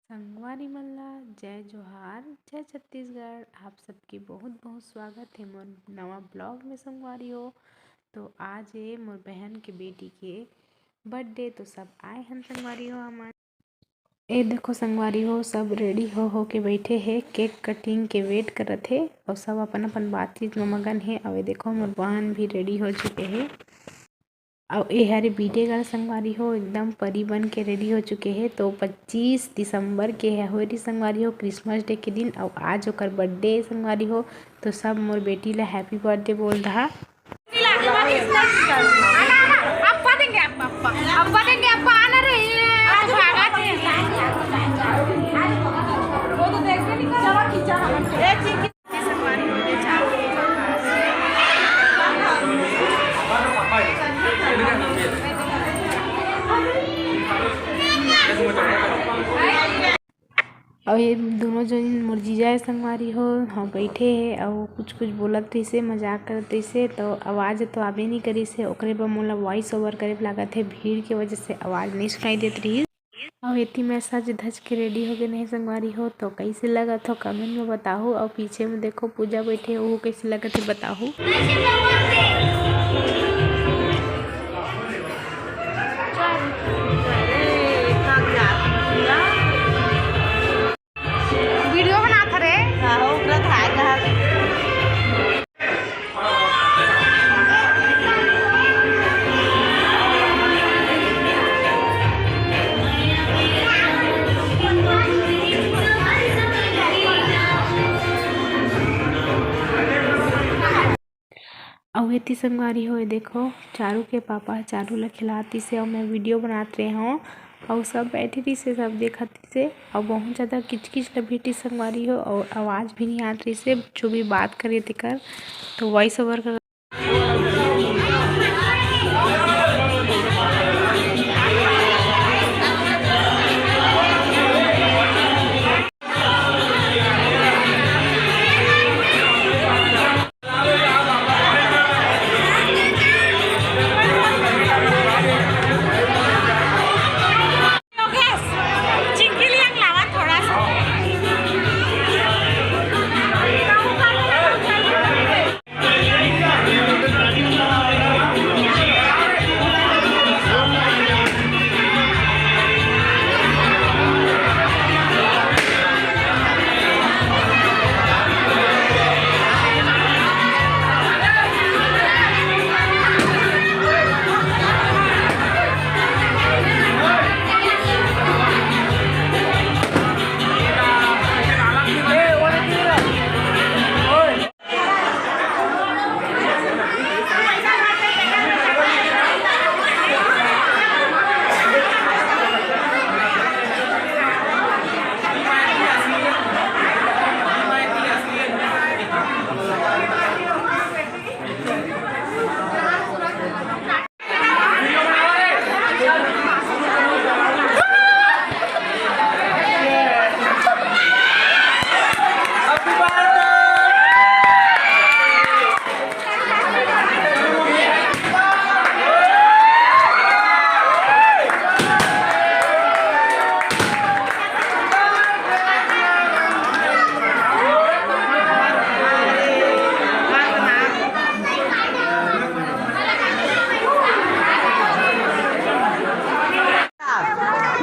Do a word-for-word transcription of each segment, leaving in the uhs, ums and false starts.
संगवारी मन ला जय जोहार, जय छत्तीसगढ़। आप सबके बहुत बहुत स्वागत हे मोर नवा ब्लॉग में संगवारी हो। तो आज ए मोर बहन के बेटी के बर्थडे, तो सब आए हन संगवारी हो हमन। ए देखो संगवारी हो, सब रेडी हो हो के बैठे हे, केक कटिंग के वेट करत हे और सब अपन अपन बातचीत में मगन हे। और ए देखो मोर बहन भी रेडी हो चुके हे। अउ ए हरे बीडे गर्ल संगवारी हो, एकदम परी बन के रेडी हो चुके हे। तो पच्चीस दिसंबर के हे होरी संगवारी हो, क्रिसमस डे के दिन, अउ आज ओकर बर्थडे हे संगवारी हो। तो सब मोर बेटी ला हैप्पी बर्थडे बोल दहा। अप्पा देंगे, अप्पा, अप्पा, अप्पा देंगे, अप्पा आना रे। आज भागा थे। वो तो देखते नहीं, चलो खींचा हम। अउ ये दोनों जन मोर जीजा हे संगवारी हो, हाँ, बैठे हे अउ कुछ कुछ बोलत रहिसे, मजाक करत रहिसे, तो आवाज तो आबे नहीं करिसे, ओकरे बर मोला वॉइस ओवर करे लागत हे, भीड़ के वजह से आवाज नहीं सुनाई देत रहिस। अउ एती मैं सज धज के रेडी हो गेन हे संगवारी हो, तो कइसे लगत हो कमेंट में बताहू। अउ पीछे में देखो पूजा बैठे, ओहू कइसे लगत हे बताहू। वीडियो बनात हरे। हाँ, ओकरा था, कहा। अउ एती संगवारी हो, ये देखो, चारू के पापा ह चारू ला खिलातिस हे, अउ मैं वीडियो बनात रहे हूँ, अउ सब बैठे रहिस हे, सब देखत रहिस हे, अउ बहुत ज़्यादा किचकिच ल भेटिस संगवारी हो, अउ आवाज़ भी नहीं आत रहिस हे, जो भी बात करे तेकर, तो वॉइस ओवर कर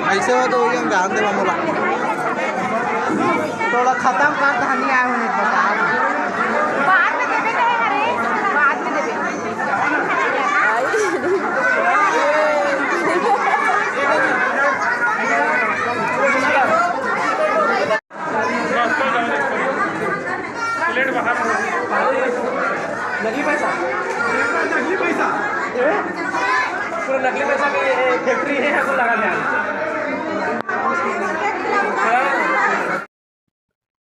ऐसे हो तो वही हम जान दे मोला। तोला खत्म कर धनिया होने बता। बाद में देबे कहे हरे, बाद में देबे। प्लेट बाहर। नकली पैसा। नकली पैसा। पूरा नकली पैसा की फैक्ट्री है, हमको लगा दिया।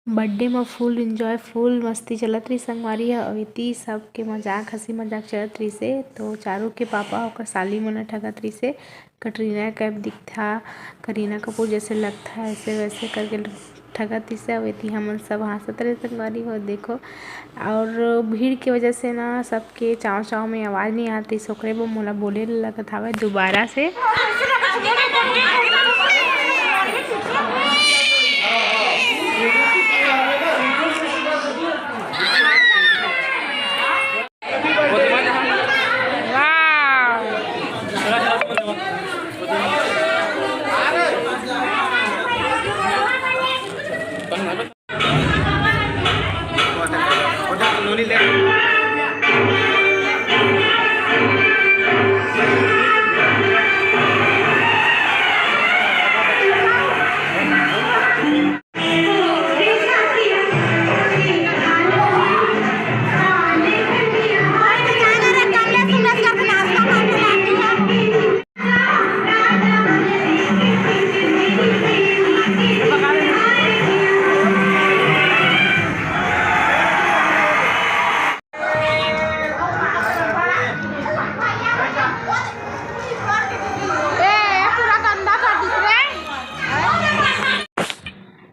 बर्थडे म फुल एंजॉय, फुल मस्ती चलत रहिस संगवारी ह। अउ एती सबके मजाक, हंसी मजाक चलत रहिस हे। तो चारू के पापा ओकर साली मन ठगत रहिस हे, कटरीना कैफ दिखथा, करीना कपूर जैसे लगथा, ऐसे वैसे करके ठगत रहिस हे। अउ एती हमन सब हंसत रहे संगवारी हो, देखो। और भीड़ के वजह से ना सबके चाव चाव में आवाज नहीं आत रहिस, ओकरे बर मोला बोले ल लगत हवय दोबारा से।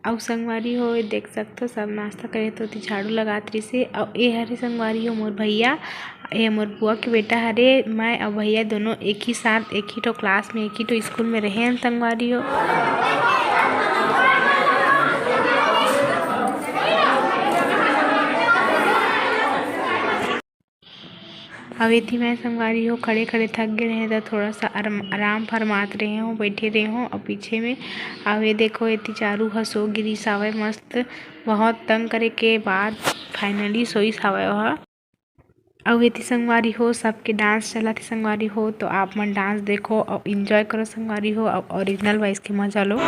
अउ संगवारी हो, ये देख सकथो, सब नाश्ता करे तो ओती झाड़ू लगात रहिसे। अउ ए हरे संगवारी हो मोर भैया, ए मोर बुआ के बेटा हरे। मैं अउ भैया दोनों एक ही साथ, एक ही ठो क्लास में, एक ही ठो स्कूल में रहे हन संगवारी हो। अउ एती मैं संगवारी हो खड़े खड़े थक गे रहें, त थोड़ा सा आराम, आराम फरमात रहे हों, बैठे रहे हों। अउ पीछे में, अउ ये देखो, एती चारू ह सो गिरिस हावय मस्त, बहुत तंग करे के बाद finally सोइस हावय ओह। अउ एती संगवारी हो, सबके डांस चलत हे संगवारी हो, तो आप मन डांस देखो अउ एंजॉय करो संगवारी हो, अउ ओरिजिनल वॉइस के मजा लो।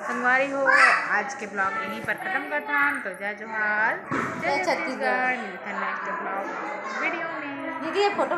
संगवारी हो, आज के ब्लॉग यहीं पर खत्म करथन। तो जय जोहार, जय जय छत्तीसगढ़। छत्तीसगढ़। मिलथन नेक्स्ट ब्लॉग वीडियो में। दीदी, ये फोटो